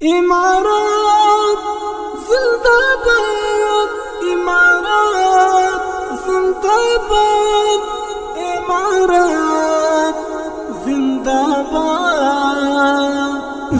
امارات زنده‌باد، امارات زنده‌باد، امارات زنده‌باد.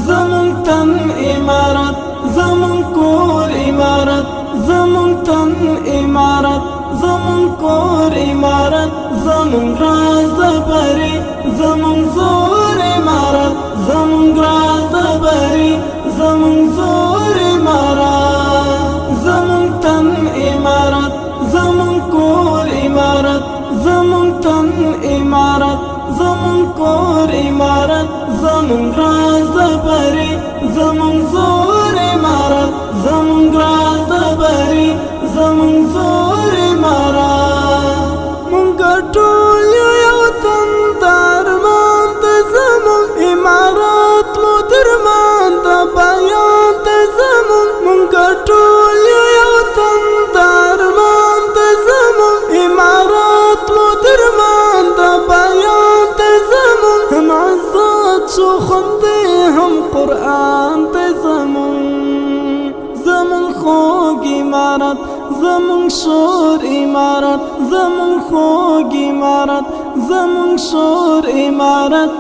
زمون تن امارات، زمون کور امارات، زمون تن امارات، زمون کور امارات، زمون راز د بری، زمون زور امارات، زمون راز د بری، زمون زور امارات. زمون تن امارات، زمون کور امارات، زمون تن امارات، زمون کور امارات، زمون راز د بری، زمون زور امارات، زمون راز د بری، زمون زور امارات. مونږ ټول یو تن درمان د زمون امارات، مو درمان د بیان د زمون. مونږ ټول یو تن درمان د زمون امارات، مو درمان د بیان د زمون. هم عزت شو خوندې، هم قرآن د زمون. زمون خوږ امارت، زمون شور امارت، زمون خوږ امارت، زمون شور امارت،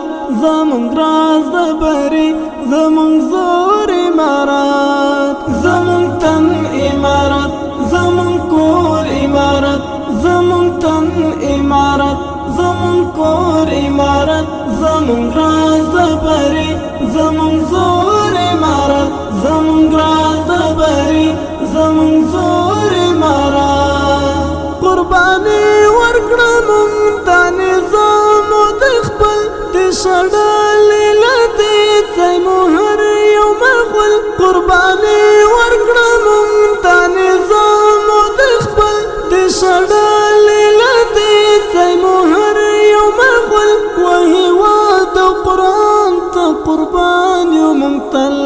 زمون راز د بری، زمون زور امارت. زمون تن امارت، زمون کور امارت، زمون تن امارت، زمون کور امارت، زمون راز د بری، زمون زور امارت، زمون راز د بری، زمون زور امارت. قرباني ورکړه مونږ د نظام د خپل، د شړلې لدې ځای مو هر یو مغول. قرباني ورکړه مونږ د نظام د خپل، د شړلې لدې ځای مو هر یو مغول. وهیواد او قرآن ته قربان یو مونږ تل.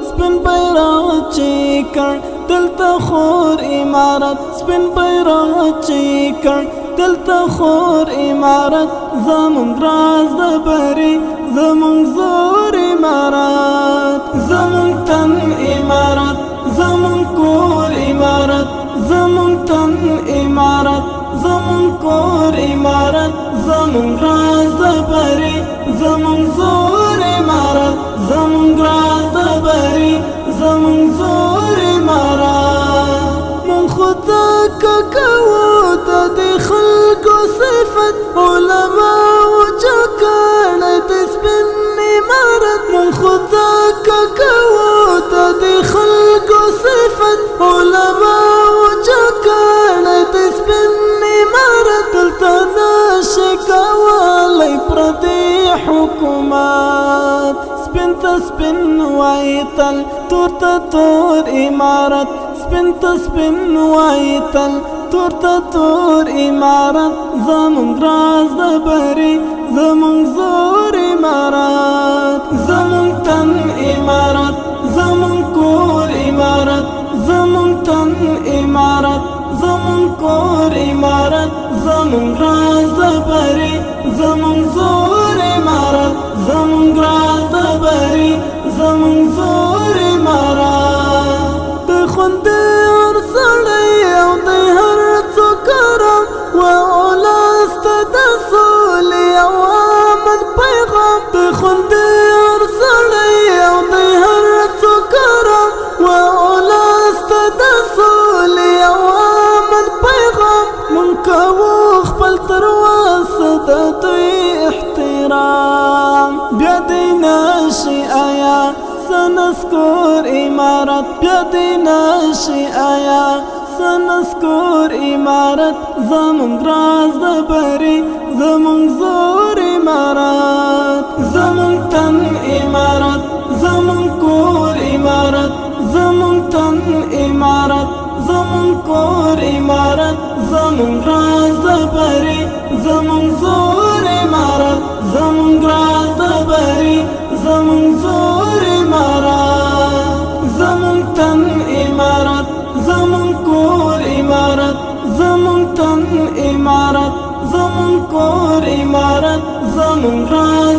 سپین بیرغ چې کړ دلته خور امارت، سپین بیرغ چې کړ دلته خور امارت، زمونږ راز د بری، زمونږ زور امارت. زمونږ تن امارت، زمونږ کور امارت، زمونږ تن امارت، زمونږ کور امارت، زمونږ راز د بری، زمونږ زور امارت، زمونږ راز د بری، زمونږ زور امارت. مونږ خو ځکه کوو د دې خلکو صفت، علما او جګړه د سپین امارت. مونږ خو ځکه کوو د دې خلکو صفت، علما او جګړه د سپین امارت. دلته نشي کولی پردی حکومت. سپین ته سپین وایي تل، تور ته تور امارت، سپین ته سپین وایي تل، تور ته تور امارت، زمونږ راز د بری، زمونږ زور امارت. زمونږ تن امارت، زمونږ کور امارت، زمونږ تن امارت، زمونږ کور امارت، زمونږ راز د بری، زمونږ زور امارت، زمونږ راز د بری، زمونږ زور امارت. د خوندې هر سړی او د هر څوک کرم و اولس ته د سولې او امن پیغام. د خوندې هر سړی او د هر څوک کرم و اولس ته د سولې او امن پیغام. مونږ کوو خپل تر وسه د دوی احترام، بیا دې نشي آیا سنسکور امارت، بیا دې نشي آیا سنسکور امارت، زمونږ راز د بری، زمونږ زور امارت. زمونږ تن امارت، زمونږ کور امارت، زمونږ تن امارت، زمونږ کور امارت، زمونږ راز د بری، زمونږ زور امارت، زمونږ راز د بری، زمونږ زور امارت. زمونږ تن امارت، زمونږ کور امارت، زمونږ تن امارت، زمونږ کور امارت، زمونږ راز